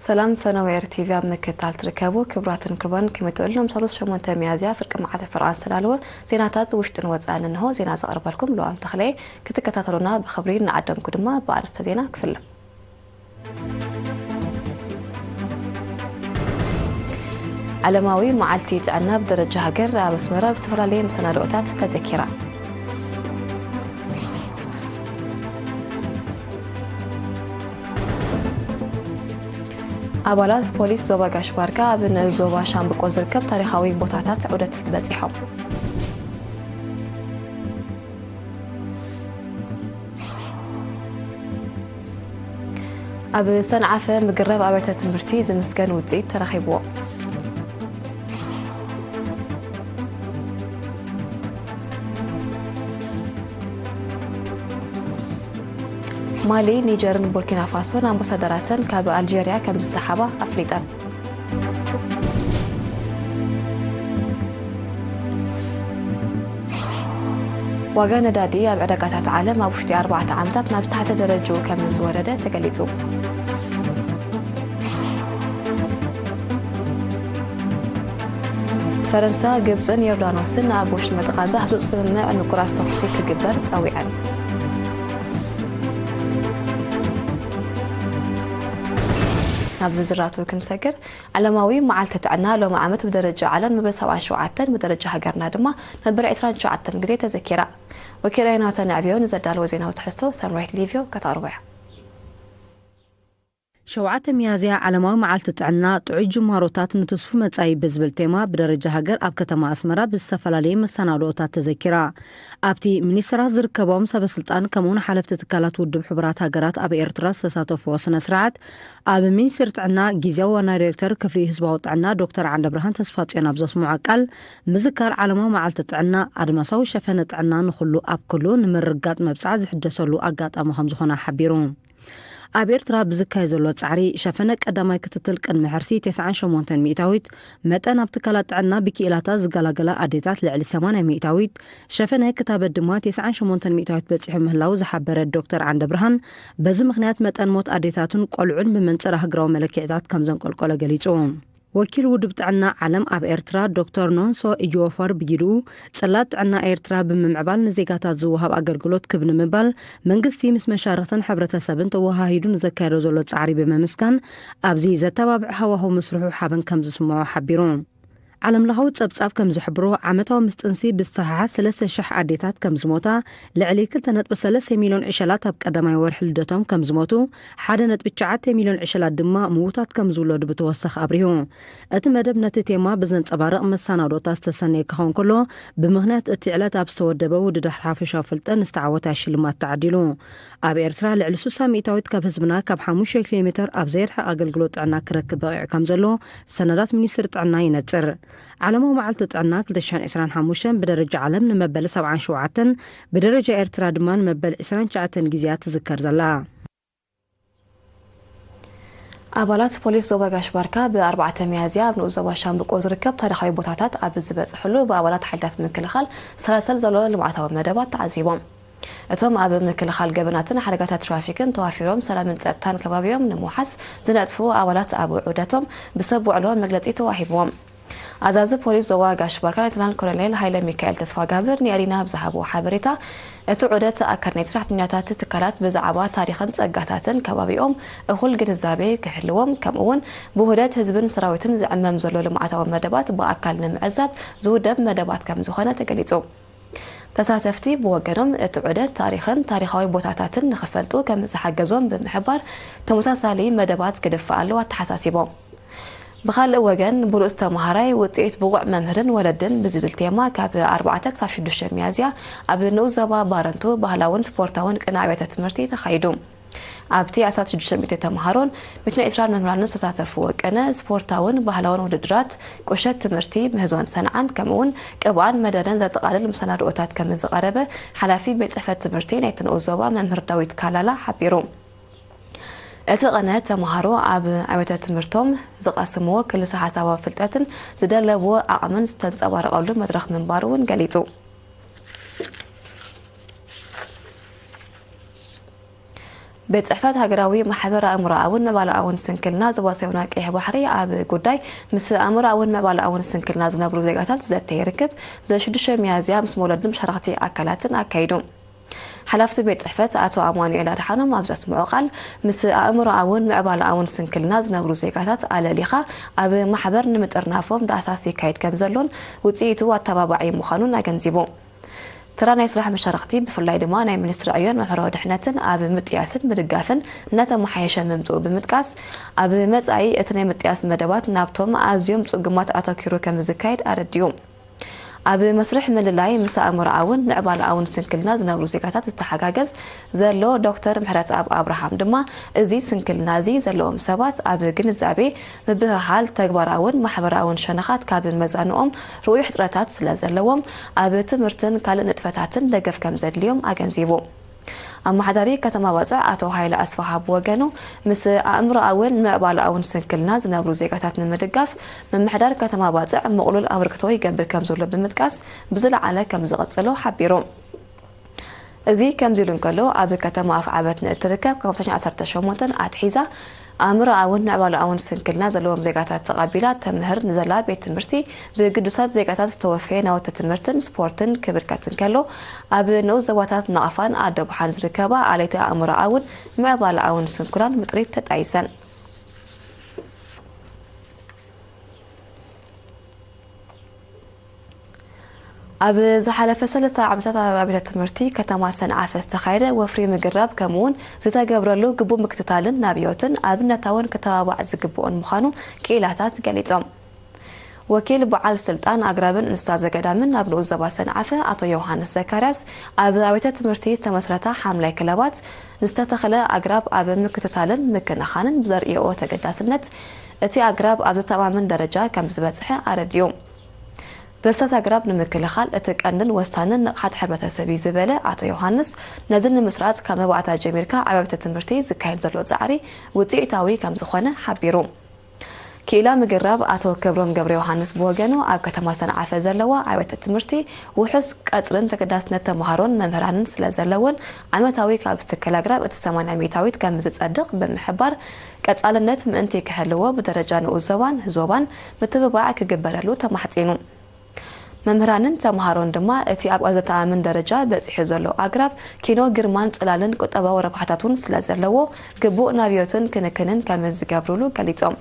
ሰላም ፈነወ ኤር ቲቪ ኣብ ምክትታል ትርከቡ ክቡራትን ክቡራን፣ ከመይ ትውዕሉ? ሎም ሰሉስ ሸሞንተ ሚያዝያ ፍርቂ መዓልቲ ፈረቓ ዝተዳለወ ዜናታት ውሽጥን ወጻእን እንሆ። ዜና ዘቕርበልኩም ሉኣም ተኽለየ። ክትከታተሉና ብኽብሪ እናዓደምኩ ድማ ብኣርእስተ ዜና ክፍልም። ዓለማዊ መዓልቲ ጥዕና ብደረጃ ሃገር ኣብ ኣስመራ ብዝተፈላለየ መሰናድኦታት ተዘኪራ። ኣባላት ፖሊስ ዞባ ጋሽ ባርካ ኣብ ንኡስ ዞባ ሻምብቆ ዝርከብ ታሪኻዊ ቦታታት ዑደት በጺሖም። ኣብ ሰንዓፈ ምግራብ ኣብያተ ትምህርቲ ዝምስገን ውጽኢት ተረኺብዎ። ማሊ፣ ኒጀርን ቡርኪና ፋሶን ኣምባሳደራተን ካብ ኣልጀርያ ከም ዝሰሓባ ኣፍሊጠን። ዋጋ ነዳዲ ኣብ ዕዳጋታት ዓለም ኣብ ውሽጢ ኣርባዕተ ዓመታት ናብ ዝተሓተ ደረጅኡ ከም ዝወረደ ተገሊጹ። ፈረንሳ፣ ግብጽን ዮርዳኖስን ኣብ ውሽጢ መጥቓዛ ህጹጽ ስምምዕ ምቁራጽ ተኹሲ ክግበር ጸዊዐን። ናብ ዝርዝራቱ ክንሰግር፣ ዓለማዊ መዓልቲ ጥዕና ሎሚ ዓመት ብደረጃ ዓለም መበል ሰብዓን ሸውዓተን፣ ብደረጃ ሃገርና ድማ መበል ዕስራን ትሽዓተን ግዜ ተዘኪራ። ወኪል ዮናታን ኣዕብዮ ንዘዳለዎ ዜናዊ ትሕዝቶ ሳምራዊት ሊቪዮ ከተቕርቦ እያ። ሸውዓተ ሚያዝያ ዓለማዊ መዓልቲ ጥዕና፣ ጥዑይ ጅማሮታት ንትስፉ መጻኢ ብዝብል ቴማ ብደረጃ ሃገር ኣብ ከተማ ኣስመራ ብዝተፈላለየ መሰናድኦታት ተዘኪራ። ኣብቲ ሚኒስትራት ዝርከቦም ሰበ ስልጣን ከምኡውን ሓለፍቲ ትካላት ውድብ ሕቡራት ሃገራት ኣብ ኤርትራ ዝተሳተፍዎ ስነ ስርዓት፣ ኣብ ሚኒስቴር ጥዕና ግዝያዊ ዋና ዳይሬክተር ክፍሊ ህዝባዊ ጥዕና ዶክተር ዓንደብርሃን ተስፋጽዮን ኣብ ዘስምዖ ቃል፣ ምዝካር ዓለማዊ መዓልቲ ጥዕና ኣድማሳዊ ሸፈነ ጥዕና ንኹሉ ኣብ ኩሉ ንምርግጋጽ መብጽዓ ዝሕደሰሉ ኣጋጣሚ ከም ዝኾነ ሓቢሩ። ኣብ ኤርትራ ብዝካየድ ዘሎ ጻዕሪ ሸፈነ ቀዳማይ ክትትል ቅድሚ ሕርሲ ተስዓን ሸሞንተን ሚእታዊት፣ መጠን ኣብ ትካላት ጥዕና ብክኢላታት ዝገላገላ ኣዴታት ልዕሊ ሰማንያ ሚእታዊት፣ ሸፈነ ክታበት ድማ ተስዓን ሸሞንተን ሚእታዊት በጺሑ ምህላው ዝሓበረ ዶክተር ዓንደብርሃን፣ በዚ ምኽንያት መጠን ሞት ኣዴታትን ቆልዑን ብመንጽር ኣህግራዊ መለክዒታት ከም ዘንቆልቆለ ገሊጹ። ወኪል ውድብ ጥዕና ዓለም ኣብ ኤርትራ ዶክተር ኖንሶ ኢጅወፈር ብጊድኡ፣ ጽላት ጥዕና ኤርትራ ብምምዕባል ንዜጋታት ዝወሃብ ኣገልግሎት ክብ ንምባል መንግስቲ ምስ መሻርኽትን ሕብረተሰብን ተወሃሂዱ ንዘካየዶ ዘሎ ጻዕሪ ብምምስጋን፣ ኣብዚ ዘተባብዕ ሃዋህው ምስርሑ ሓበን ከም ዝስምዖ ሓቢሩ። ዓለምለኻዊ ጸብጻብ ከም ዝሕብሮ፣ ዓመታዊ ምስ ጥንሲ ብዝተሓሓዝ ሰለስተ ሽሕ ኣዴታት ከም ዝሞታ፣ ልዕሊ ክልተ ነጥቢ ሰለስተ ሚልዮን ዕሸላት ኣብ ቀዳማይ ወርሒ ልደቶም ከም ዝሞቱ፣ ሓደ ነጥቢ ትሽዓተ ሚልዮን ዕሸላት ድማ ምዉታት ከም ዝውለዱ ብተወሳኺ ኣብሪሁ። እቲ መደብ ነቲ ቴማ ብዘንጸባርቕ መሰናዶታት ዝተሰነየ ክኸውን ከሎ፣ ብምኽንያት እቲ ዕለት ኣብ ዝተወደበ ውድድር ሓፈሻዊ ፍልጠት ንዝተዓወታ ሽልማት ተዓዲሉ። ኣብ ኤርትራ ልዕሊ ስሳ ሚእታዊት ካብ ህዝብና ካብ ሓሙሽተ ኪሎ ሜተር ኣብ ዘይርሕቕ ኣገልግሎት ጥዕና ክረክብ በቒዑ ከም ዘሎ ሰነዳት ሚኒስትሪ ጥዕና ይነጽር። ዓለማዊ መዓልቲ ጥዕና ክልተ ሽሕን ዕስራን ሓሙሽተን ብደረጃ ዓለም ንመበል ሰብዓን ሸውዓተን፣ ብደረጃ ኤርትራ ድማ ንመበል ዕስራን ትሽዓተን ግዜያ ትዝከር ዘላ። ኣባላት ፖሊስ ዞባ ጋሽ ባርካ ብኣርባዕተ ሚያዝያ ኣብ ንኡስ ዞባ ሻምብቆ ዝርከብ ታሪኻዊ ቦታታት ኣብ ዝበጽሕሉ፣ ብኣባላት ሓይልታት ምክልኻል ሰላሰል ዘሎ ልምዓታዊ መደባት ተዓዚቦም። እቶም ኣብ ምክልኻል ገበናትን ሓደጋታት ትራፊክን ተዋፊሮም ሰላምን ጸጥታን ከባቢኦም ንምውሓስ ዝነጥፉ ኣባላት ኣብ ዑደቶም ብሰብ ውዕሎ መግለጺ ተዋሂብዎም። ኣዛዚ ፖሊስ ዞባ ጋሽ ባርካ ሌተናል ኮሎኔል ሃይለ ሚካኤል ተስፋጋብር ንኤሪና ብዝሃብዎ ሓበሬታ፣ እቲ ዑደት ኣካል ናይ ሰራሕተኛታት ትካላት ብዛዕባ ታሪኽን ጸጋታትን ከባቢኦም እኹል ግንዛቤ ክህልዎም፣ ከምኡ እውን ብውህደት ህዝብን ሰራዊትን ዝዕመም ዘሎ ልምዓታዊ መደባት ብኣካል ንምዕዛብ ዝውደብ መደባት ከም ዝኾነ ተገሊጹ። ተሳተፍቲ ብወገኖም፣ እቲ ዑደት ታሪኽን ታሪኻዊ ቦታታትን ንኽፈልጡ ከም ዝሓገዞም ብምሕባር፣ ተመሳሳሊ መደባት ክድፋእ ኣለዎ ኣተሓሳሲቦም። ብኻልእ ወገን፣ ብሉጽ ተመሃራይ ውጽኢት ብቑዕ መምህርን ወለድን ብዝብል ቴማ፣ ካብ ኣርባዕተ ክሳብ ሽዱሽተ ሚያዝያ ኣብ ንኡስ ዞባ ባረንቱ ባህላውን ስፖርታውን ቅነ ኣብያተ ትምህርቲ ተኻይዱ። ኣብቲ ኣስታት ሽዱሽተ ሚእቲ ተምሃሮን ሚእትን ዕስራን መምህራንን ዝተሳተፍዎ ቅነ፣ ስፖርታውን ባህላውን ውድድራት፣ ቁሸት ትምህርቲ፣ ምህዞን ሰንዓን፣ ከምኡውን ቅብኣን መደረን ዘጠቓልል መሰናድኦታት ከም ዝቐረበ ሓላፊ ቤት ጽሕፈት ትምህርቲ ናይቲ ንኡስ ዞባ መምህር ዳዊት ካላላ ሓቢሩ። እቲ ቅነ ተምሃሮ ኣብ ኣብያተ ትምህርቶም ዝቐስምዎ ክልሰ ሓሳባዊ ፍልጠትን ዝደለብዎ ዓቕምን ዝተንጸባረቐሉ መድረኽ ምንባሩ እውን ገሊጹ። ቤት ጽሕፈት ሃገራዊ ማሕበር ኣእምሮኣውን ምዕባለኣውን ስንክልና ዞባ ሰሜናዊ ቀይሕ ባሕሪ ኣብ ጉዳይ ምስ ኣእምሮኣውን ምዕባለኣውን ስንክልና ዝነብሩ ዜጋታት ዘተ ይርክብ። ብ6 ሚያዝያ ምስ መውለድን መሻርኽቲ ኣካላትን ኣካይዱ። ሓላፍቲ ቤት ጽሕፈት ኣቶ ኣማኑኤል ኣድሓኖም ኣብ ዘስምዖ ቃል፣ ምስ ኣእምሮኣውን ምዕባለኣውን ስንክልና ዝነብሩ ዜጋታት ኣለሊኻ ኣብ ማሕበር ንምጥርናፎም ዳህሳስ ይካየድ ከም ዘሎን ውጽኢቱ ኣተባባዒ ምዃኑን ኣገንዚቡ። ተራ ናይ ስራሕ መሻርኽቲ፣ ብፍላይ ድማ ናይ ሚኒስትሪ ዕዮን ማሕበራዊ ድሕነትን ኣብ ምጥያስን ምድጋፍን እናተመሓየሸ ምምፅኡ ብምጥቃስ፣ ኣብ መጻኢ እቲ ናይ ምጥያስ መደባት ናብቶም ኣዝዮም ጽጉማት ኣተኪሩ ከም ዝካየድ ኣረዲኡ። ኣብ መስርሕ ምልላይ ምስ ኣእምሮኣውን ምዕባለኣውን ስንክልና ዝነብሩ ዜጋታት ዝተሓጋገዝ ዘሎ ዶክተር ምሕረትኣብ ኣብርሃም ድማ፣ እዚ ስንክልና እዚ ዘለዎም ሰባት ኣብ ግንዛቤ ምብህሃል፣ ተግባራውን ማሕበራውን ሸነኻት ካብ መዛንኦም ርኡይ ሕጽረታት ስለ ዘለዎም፣ ኣብ ትምህርትን ካልእ ንጥፈታትን ደገፍ ከም ዘድልዮም ኣገንዚቡ። ኣመሓዳሪ ከተማ ባጽዕ ኣቶ ሃይለ ኣስፋሃ ብወገኑ፣ ምስ ኣእምሮኣውን ምዕባለኣውን ስንክልና ዝነብሩ ዜጋታት ንምድጋፍ፣ ምምሕዳር ከተማ ባጽዕ ምቕሉል ኣበርክቶ ይገብር ከም ዘሎ ብምጥቃስ፣ ብዝለዓለ ከም ዝቕጽሎ ሓቢሩ። እዚ ከምዚ ኢሉ እንከሎ፣ ኣብ ከተማ ኣፍዓበት ንእትርከብ ካብ ዓሰርተ ሸሞንተ ኣትሒዛ ኣእምሮኣውን ምዕባለኣውን ስንክልና ዘለዎም ዜጋታት ተቐቢላ ተምህር ንዘላ ቤት ትምህርቲ፣ ብግዱሳት ዜጋታት ዝተወፈየ ናውቲ ትምህርትን ስፖርትን ክብርከት እንከሎ፣ ኣብ ንኡስ ዞባታት ናቕፋን ኣዶ ብሓን ዝርከባ ኣለይቲ ኣእምሮኣውን ምዕባለኣውን ስንኩላን ብጥሪት ተጣይሰን። ኣብ ዝሓለፈ ሰለስተ ዓመታት ኣብ ኣብያተ ትምህርቲ ከተማ ሰንዓፈ ዝተኻየደ ወፍሪ ምግራብ፣ ከምኡውን ዝተገብረሉ ግቡእ ምክትታልን ናብዮትን ኣብነታውን ክተባባዕ ዝግብኦን ምዃኑ ክኢላታት ገሊጾም። ወኪል በዓል ስልጣን ኣግራብን እንስሳ ዘገዳምን ኣብ ንኡስ ዞባ ሰንዓፈ ኣቶ ዮሃንስ ዘካርያስ፣ ኣብ ኣብያተ ትምህርቲ ዝተመስረታ ሓምላይ ክለባት ንዝተተኸለ ኣግራብ ኣብ ምክትታልን ምክንኻንን ብዘርእየኦ ተገዳስነት፣ እቲ ኣግራብ ኣብ ዘተኣማምን ደረጃ ከም ዝበጽሐ ኣረዲኡ። በስታት ኣግራብ ንምክልኻል እቲ ቀንድን ወሳንን ንቕሓት ሕብረተሰብ እዩ ዝበለ ኣቶ ዮሃንስ፣ ነዚ ንምስራጽ ካብ መባእታ ጀሚርካ ኣብ ኣብያተ ትምህርቲ ዝካየድ ዘሎ ጻዕሪ ውጽኢታዊ ከም ዝኾነ ሓቢሩ። ክኢላ ምግራብ ኣቶ ክብሮም ገብረ ዮሃንስ ብወገኑ፣ ኣብ ከተማ ሰንዓፈ ዘለዋ ኣብያተ ትምህርቲ ውሑስ ቀጽርን ተገዳስነት ተምሃሮን መምህራንን ስለ ዘለውን፣ ዓመታዊ ካብ ዝትከል ኣግራብ እቲ ሰማንያ ሚእታዊት ከም ዝጸድቕ ብምሕባር፣ ቀጻልነት ምእንቲ ክህልዎ ብደረጃ ንኡስ ዞባን ዞባን ምትብባዕ ክግበረሉ ተማሕጺኑ። መምህራንን ተምሃሮን ድማ እቲ ኣብ ዘተኣማምን ደረጃ በጺሑ ዘሎ ኣግራብ ኪኖ ግርማን ጽላልን ቁጠባዊ ረብሓታቱን ስለ ዘለዎ፣ ግቡእ ናብዮትን ክንክንን ከም ዝገብሩሉ ገሊጾም።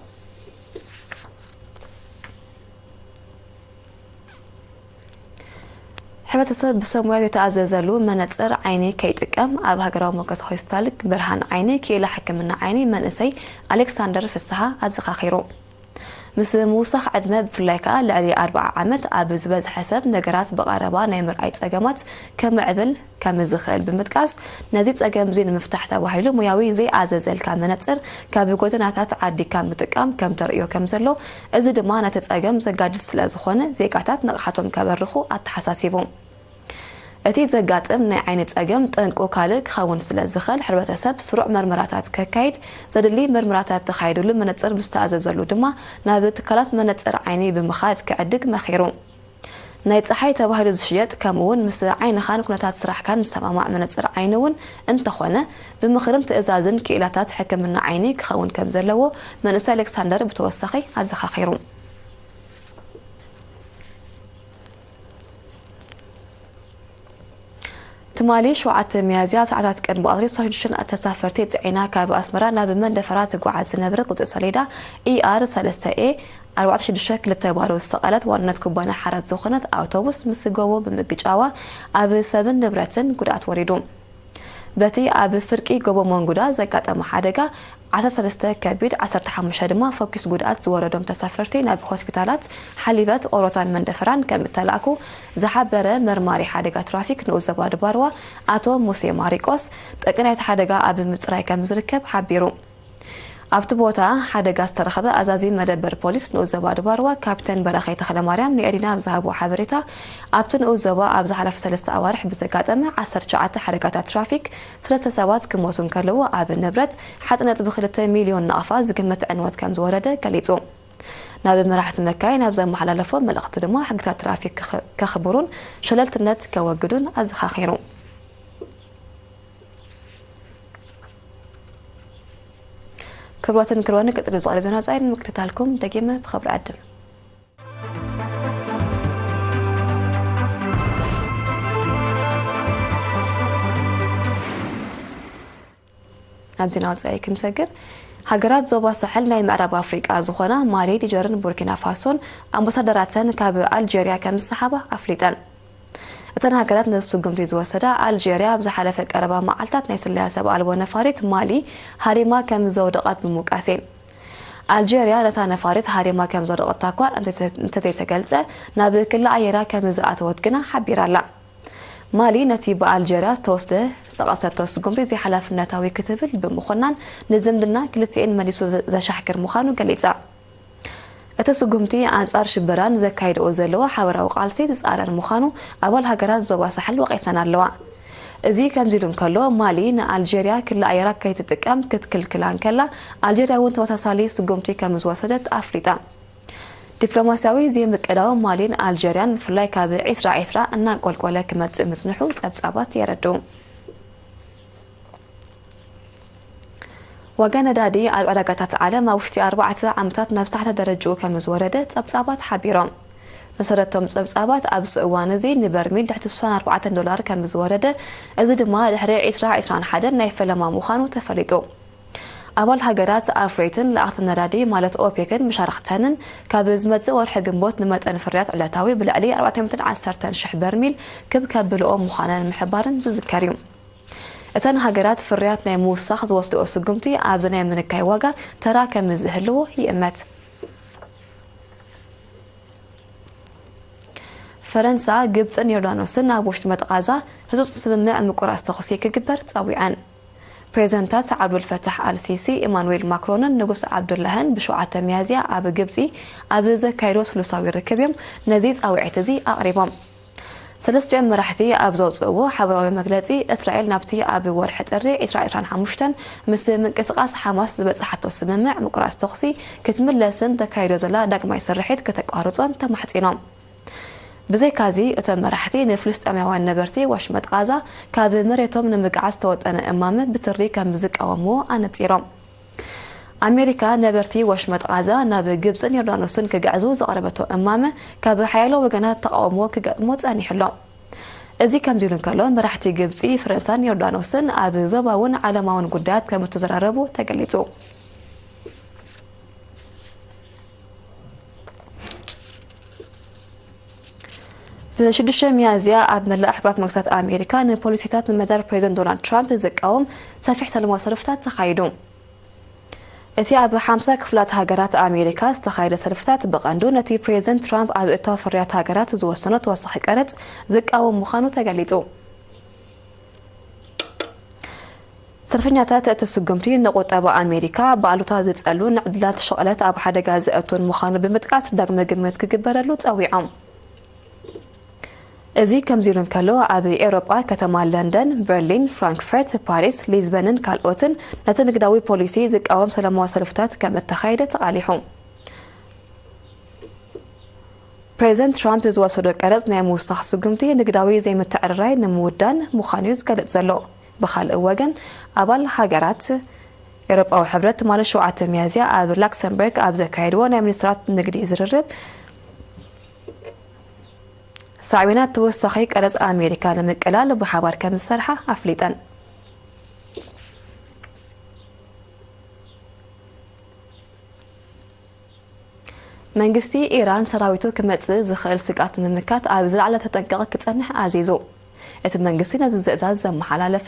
ሕብረተሰብ ብሰሙያ ዝተኣዘዘሉ መነጽር ዓይኒ ከይጥቀም ኣብ ሃገራዊ መርኮስ ሆስፒታል ብርሃን ዓይኒ ክኢላ ሕክምና ዓይኒ መንእሰይ ኣሌክሳንደር ፍስሃ ኣዘኻኺሩ። ምስ ምውሳኽ ዕድመ፣ ብፍላይ ከኣ ልዕሊ ኣርብዓ ዓመት ኣብ ዝበዝሐ ሰብ ነገራት ብቐረባ ናይ ምርኣይ ጸገማት ከምዕብል ከም ዝኽእል ብምጥቃስ፣ ነዚ ጸገም እዚ ንምፍታሕ ተባሂሉ ሞያዊ ዘይኣዘዘልካ መነጽር ካብ ጎደናታት ዓዲግካ ምጥቃም ከም ተርእዮ ከም ዘሎ፣ እዚ ድማ ነቲ ጸገም ዘጋድድ ስለ ዝኾነ ዜጋታት ንቕሓቶም ከበርኹ ኣተሓሳሲቡ። እቲ ዘጋጥም ናይ ዓይኒ ጸገም ጠንቁ ካልእ ክኸውን ስለ ዝኽእል፣ ሕብረተሰብ ስሩዕ መርመራታት ከካይድ፣ ዘድሊ መርመራታት ተኻይድሉ መነጽር ምስ ተኣዘዘሉ ድማ ናብ ትካላት መነጽር ዓይኒ ብምኻድ ክዕድግ መኺሩ። ናይ ጸሓይ ተባሂሉ ዝሽየጥ፣ ከምኡውን ምስ ዓይንኻን ኩነታት ስራሕካን ዝሰማማዕ መነጽር ዓይኒ እውን እንተኾነ፣ ብምኽርን ትእዛዝን ክኢላታት ሕክምና ዓይኒ ክኸውን ከም ዘለዎ መንእሰይ ኣሌክሳንደር ብተወሳኺ ኣዘኻኺሩ። ትማሊ ሸውዓተ ሚያዝያ፣ ኣብ ሰዓታት ቅድሚ ቀትሪ፣ ሶስት ሽዱሽተ ተሳፈርቲ ጽዒና ካብ ኣስመራ ናብ መንደፈራ ትጓዓዝ ዝነበረት ቁጽሪ ሰሌዳ ኢኣር ሰለስተ ኤ ኣርባዕተ ሽዱሽተ ክልተ ባዶ ዝሰቐለት ዋንነት ኩባንያ ሓራት ዝኾነት ኣውቶቡስ ምስ ጎቦ ብምግጫዋ፣ ኣብ ሰብን ንብረትን ጉድኣት ወሪዱ። በቲ ኣብ ፍርቂ ጎቦ መንጉዳ ዘጋጠመ ሓደጋ፣ ዓሰርተ ሰለስተ ከቢድ፣ ዓሰርተ ሓሙሽተ ድማ ፈኲስ ጉድኣት ዝወረዶም ተሳፈርቲ ናብ ሆስፒታላት ሓሊበት፣ ኦሮታን መንደፈራን ከም እተላእኩ ዝሓበረ መርማሪ ሓደጋ ትራፊክ ንኡስ ዞባ ድባርዋ ኣቶ ሙሴ ማሪቆስ፣ ጠቂ ናይቲ ሓደጋ ኣብ ምጽራይ ከም ዝርከብ ሓቢሩ። ኣብቲ ቦታ ሓደጋ ዝተረኸበ ኣዛዚ መደበር ፖሊስ ንኡስ ዞባ ድባርዋ ካፕቴን በራኸይ ተኽለማርያም ንኤሪና ኣብ ዝሃብዎ ሓበሬታ፣ ኣብቲ ንኡስ ዞባ ኣብ ዝሓለፈ ሰለስተ ኣዋርሕ ብዘጋጠመ ዓሰርተ ትሽዓተ ሓደጋታት ትራፊክ ሰለስተ ሰባት ክሞቱ እንከለዉ፣ ኣብ ንብረት ሓደ ነጥቢ ክልተ ሚልዮን ናቕፋ ዝግመት ዕንወት ከም ዝወረደ ገሊጹ። ናብ መራሕቲ መካይን ኣብ ዘመሓላለፎ መልእኽቲ ድማ፣ ሕግታት ትራፊክ ከኸ-፣ ከኽብሩን ሸለልትነት ከወግዱን ኣዘኻኺሩ። ክቡራትን ክቡራን፣ ቀጺሉ ዝቐርብ ዜና ወጻኢ ንምክትታልኩም ደጊመ ብኽብሪ ዕድም። ኣብ ዜና ወጻኢ ክንሰግር፣ ሃገራት ዞባ ሳሕል ናይ ምዕራብ ኣፍሪቃ ዝኾና ማሊ፣ ኒጀርን ቡርኪና ፋሶን ኣምባሳደራተን ካብ ኣልጀርያ ከም ዝሰሓባ ኣፍሊጠን። እተን ሃገራት ነዚ ስጉምቲ ዝወሰዳ፣ ኣልጀርያ ኣብ ዝሓለፈ ቀረባ መዓልታት ናይ ስለያ ሰብ ኣልቦ ነፋሪት ማሊ ሃሪማ ከም ዘውደቐት ብምውቃስ እየን። ኣልጀርያ ነታ ነፋሪት ሃሪማ ከም ዘውደቐታ እኳ እንተ-፣ እንተዘይተገልጸ፣ ናብ ክሊ ኣየራ ከም ዝኣተወት ግና ሓቢራ ኣላ። ማሊ ነቲ ብኣልጀርያ ዝተወስደ ዝተቐሰቶ ስጉምቲ ዘይሓላፍነታዊ ክትብል ብምኹናን፣ ንዝምድና ክልቲኤን መሊሱ ዘ-፣ ዘሻሕክር ምዃኑ ገሊጻ። እቲ ስጉምቲ ኣንጻር ሽበራን ዘካይድኦ ዘለዋ ሓበራዊ ቃልሲ ዝጻረር ምዃኑ ኣባል ሃገራት ዞባ ሳሕል ወቒሰን ኣለዋ። እዚ ከምዚ ኢሉ እንከሎ፣ ማሊ ንኣልጀርያ ክሊ ኣየራ ከይትጥቀም ክትክልክላ እንከላ፣ ኣልጀርያ እውን ተመሳሳሊ ስጉምቲ ከም ዝወሰደት ኣፍሊጣ። ዲፕሎማስያዊ ዘይምቅዳው ማሊን ኣልጀርያን፣ ብፍላይ ካብ ዒስራ ዒስራ እናንቆልቆለ ክመጽእ ምጽንሑ ጸብጻባት የረድኡ። ዋጋ ነዳዲ ኣብ ዕዳጋታት ዓለም ኣብ ውሽጢ ኣርባዕተ ዓመታት ናብ ዝተሓተ ደረጃኡ ከም ዝወረደ ጸብጻባት ሓቢሮም። መሰረቶም ጸብጻባት፣ ኣብዚ እዋን እዚ ንበርሚል ትሕቲ ስሳን ኣርባዕተን ዶላር ከም ዝወረደ፣ እዚ ድማ ድሕሪ ዒስራ ዒስራን ሓደን ናይ ፈለማ ምዃኑ ተፈሊጡ። ኣባል ሃገራት ኣፍረይትን ለኣኽቲ ነዳዲ ማለት ኦፔክን መሻርኽተንን ካብ ዝመጽእ ወርሒ ግንቦት ንመጠን ፍርያት ዕለታዊ ብልዕሊ ኣርባዕተ ሚእትን ዓሰርተን ሽሕ በርሚል ክብ ከብልኦ ምዃነን ምሕባርን ዝዝከር እዩ። እተን ሃገራት ፍርያት ናይ ምውሳኽ ዝወስድኦ ስጉምቲ ኣብዚ ናይ ምንካይ ዋጋ ተራ ከም ዝህልዎ ይእመት። ፈረንሳ፣ ግብጽን ዮርዳኖስን ኣብ ውሽጢ መጥቓዛ ህጹጽ ስምምዕ ምቁራጽ ተኹሲ ክግበር ጸዊዐን። ፕሬዚደንታት ዓብዱል ፈታሕ ኣል ሲሲ፣ ኢማኑዌል ማክሮንን ንጉስ ዓብዱላህን ብሸውዓተ ሚያዝያ ኣብ ግብጺ ኣብ ዘካየድዎ ስሉሳዊ ርክብ እዮም ነዚ ጻውዒት እዚ ኣቕሪቦም። ሰለስቲኦም መራሕቲ ኣብ ዘውፅእዎ ሓበራዊ መግለፂ፣ እስራኤል ናብቲ ኣብ ወርሒ ጥሪ ዒስራ ዒስራን ሓሙሽተን ምስ ምንቅስቓስ ሓማስ ዝበፅሓቶ ስምምዕ ምቁራፅ ተኹሲ ክትምለስን ተካይዶ ዘላ ዳግማይ ስርሒት ከተቋርፆን ተማሕፂኖም። ብዘይካዚ፣ እቶም መራሕቲ ንፍልስጤማውያን ነበርቲ ወሽመጥ ቓዛ ካብ መሬቶም ንምግዓዝ ዝተወጠነ እማመ ብትሪ ከም ዝቃወምዎ ኣነፂሮም። ኣሜሪካ ነበርቲ ወሽመጥ ቓዛ ናብ ግብጽን ዮርዳኖስን ክግዕዙ ዘቕረበቶ እማመ ካብ ሓያሎ ወገናት ተቓውሞ ክገጥሞ ጸኒሑ ኣሎ። እዚ ከምዚ ኢሉ እንከሎ፣ መራሕቲ ግብጺ፣ ፈረንሳን ዮርዳኖስን ኣብ ዞባውን ዓለማውን ጉዳያት ከም እተዘራረቡ ተገሊጹ። ብሽዱሽተ ሚያዝያ ኣብ መላእ ሕቡራት መንግስታት ኣሜሪካ ንፖሊሲታት ምምሕዳር ፕሬዚደንት ዶናልድ ትራምፕ ዝቃወም ሰፊሕ ሰላማዊ ሰልፍታት ተኻይዱ። እቲ ኣብ ሓምሳ ክፍላት ሃገራት ኣሜሪካ ዝተኻየደ ሰልፍታት ብቐንዱ ነቲ ፕሬዚደንት ትራምፕ ኣብ እታው ፍርያት ሃገራት ዝወሰኖ ተወሳኺ ቀረጽ ዝቃወም ምዃኑ ተገሊጹ። ሰልፈኛታት እቲ ስጉምቲ ንቁጠባ ኣሜሪካ ብኣሉታ ዝጸሉን ንዕድላት ሸቕለት ኣብ ሓደጋ ዘእቱን ምዃኑ ብምጥቃስ ዳግመ ግምት ክግበረሉ ጸዊዖም። እዚ ከምዚ ኢሉ እንከሎ፣ ኣብ ኤውሮጳ ከተማ ለንደን፣ በርሊን፣ ፍራንክፈርት፣ ፓሪስ፣ ሊዝበንን ካልኦትን ነቲ ንግዳዊ ፖሊሲ ዝቃወም ሰላማዊ ሰልፍታት ከም እተኻየደ ተቓሊሑ። ፕሬዚደንት ትራምፕ ዝወሰዶ ቀረጽ ናይ ምውሳኽ ስጉምቲ ንግዳዊ ዘይምትዕርራይ ንምውዳን ምዃኑ እዩ ዝገልጽ ዘሎ። ብኻልእ ወገን፣ ኣባል ሃገራት ኤውሮጳዊ ሕብረት ትማሊ ሸውዓተ ሚያዝያ ኣብ ላክሰምበርግ ኣብ ዘካየድዎ ናይ ሚኒስትራት ንግዲ ዝርርብ፣ ሳዕቤናት ተወሳኺ ቀረጽ ኣሜሪካ ንምቅላል ብሓባር ከም ዝሰርሓ ኣፍሊጠን። መንግስቲ ኢራን ሰራዊቱ ክመጽእ ዝኽእል ስግኣት ንምምካት ኣብ ዝለዓለ ተጠንቀቕ ክጸንሕ ኣዚዙ። እቲ መንግስቲ ነዚ ዝእዛዝ ዘመሓላለፈ፣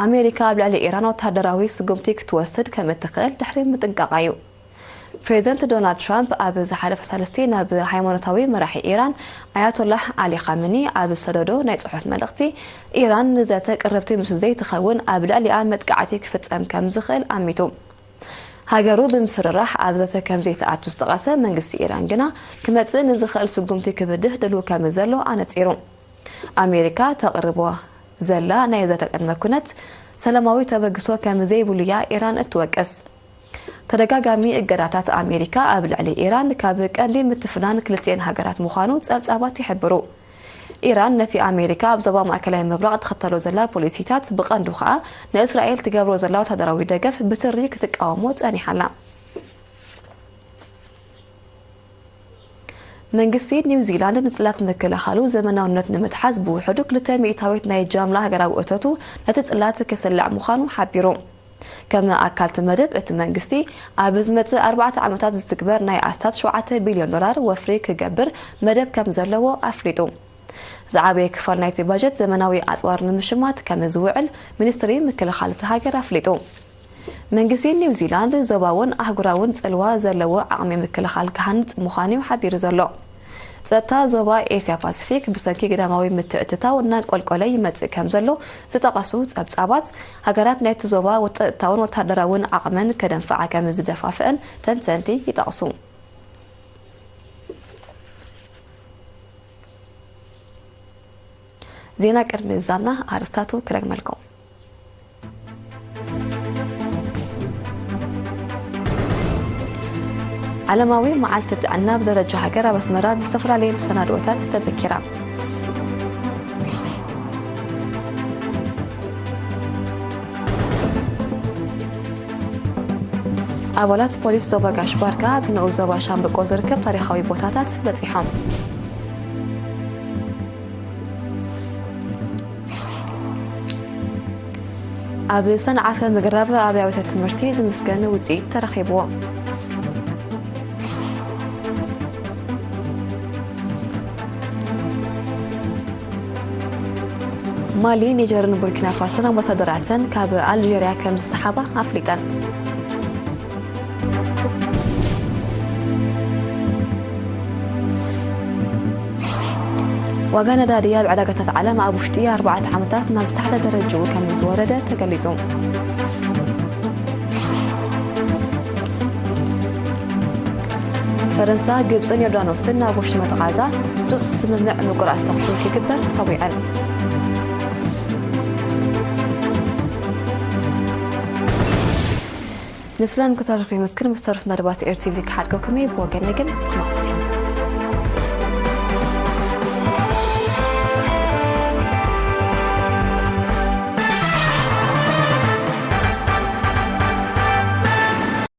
ኣሜሪካ ኣብ ልዕሊ ኢራን ወተሃደራዊ ስጉምቲ ክትወስድ ከም እትኽእል ድሕሪ ምጥንቃቓ እዩ። ፕሬዚደንት ዶናልድ ትራምፕ ኣብ ዝሓለፈ ሳልስቲ ናብ ሃይማኖታዊ መራሒ ኢራን ኣያቶላህ ዓሊ ኻመኒ ኣብ ዝሰደዶ ናይ ጽሑፍ መልእኽቲ፣ ኢራን ንዘተ ቅርብቲ ምስ ዘይትኸውን ኣብ ልዕሊኣ መጥቃዕቲ ክፍጸም ከም ዝኽእል ኣሚቱ። ሃገሩ ብምፍርራሕ ኣብ ዘተ ከም ዘይትኣቱ ዝጠቐሰ መንግስቲ ኢራን ግና፣ ክመጽእ ንዝኽእል ስጉምቲ ክብድህ ድልው ከም ዘሎ ኣነጺሩ። ኣሜሪካ ተቕርቦ ዘላ ናይ ዘተ ቅድመ ኩነት ሰላማዊ ተበግሶ ከም ዘይብሉ እያ ኢራን እትወቅስ። ተደጋጋሚ እገዳታት ኣሜሪካ ኣብ ልዕሊ ኢራን ካብ ቀንዲ ምትፍናን ክልቲኤን ሃገራት ምዃኑ ጸብጻባት ይሕብሩ። ኢራን ነቲ ኣሜሪካ ኣብ ዞባ ማእከላይ ምብራቕ ትኽተሎ ዘላ ፖሊሲታት፣ ብቐንዱ ኸኣ ንእስራኤል ትገብሮ ዘላ ወታደራዊ ደገፍ ብትሪ ክትቃወሞ ጸኒሓ ኣላ። መንግስቲ ኒውዚላንድ ንጽላት ምክልኻሉ ዘመናውነት ንምትሓዝ ብውሕዱ ክልተ ሚእታዊት ናይ ጃምላ ሃገራዊ እቶቱ ነቲ ጽላት ክስልዕ ምዃኑ ሓቢሩ። ከም ኣካል እቲ መደብ፣ እቲ መንግስቲ ኣብ ዝመጽእ ኣርባዕተ ዓመታት ዝትግበር ናይ ኣስታት ሸውዓተ ቢልዮን ዶላር ወፍሪ ክገብር መደብ ከም ዘለዎ ኣፍሊጡ። ዝዓበየ ክፋል ናይቲ ባጀት ዘመናዊ ኣጽዋር ንምሽማት ከም ዝውዕል ሚኒስትሪ ምክልኻል እቲ ሃገር ኣፍሊጡ። መንግስቲ ኒውዚላንድ ዞባውን ኣህጉራውን ጽልዋ ዘለዎ ዓቕሚ ምክልኻል ክሃንጽ ምዃኑ እዩ ሓቢሩ ዘሎ። ጸጥታ ዞባ ኤስያ ፓሲፊክ ብሰንኪ ግዳማዊ ምትእትታው እናንቆልቆለ ይመጽእ ከም ዘሎ ዝጠቐሱ ጸብጻባት፣ ሃገራት ናይቲ ዞባ ጸጥታውን ወታደራውን ዓቕመን ከደንፍዓ ከም ዝደፋፍአን ተንተንቲ ይጠቕሱ። ዜና ቅድሚ ምዝዛምና ኣርእስታቱ ክደግመልኩም። ዓለማዊ መዓልቲ ጥዕና ብደረጃ ሃገር ኣብ ኣስመራ ብዝተፈላለየ መሰናድኦታት ተዘኪራ። ኣባላት ፖሊስ ዞባ ጋሽ ባርካ ኣብ ንኡስ ዞባ ሻምብቆ ዝርከብ ታሪኻዊ ቦታታት በጺሖም። ኣብ ሰንዓፈ ምግራብ ኣብያተ ትምህርቲ ዝምስገን ውፅኢት ተረኺብዎ። ማሊ፣ ኒጀርን ቡርኪና ፋሶን ኣምባሳደራተን ካብ ኣልጀርያ ከም ዝሰሓባ ኣፍሊጠን። ዋጋ ነዳዲ ኣብ ዕዳጋታት ዓለም ኣብ ውሽጢ ኣርባዕተ ዓመታት ናብ ዝተሓተ ደረጅኡ ከም ዝወረደ ተገሊጹ። ፈረንሳ፣ ግብጽን ዮርዳኖስን ናብ ወሽመጥ ቓዛ ህጹጽ ስምምዕ ምቁራጽ ተኹሲ ክግበር ጸዊዐን። ንስለ ምክታተልኩም የመስግን። መሰረት መደባት ኤር ቲቪ ክሓድገኩም እየ። ብወገነ ግን ማዕት እዩ።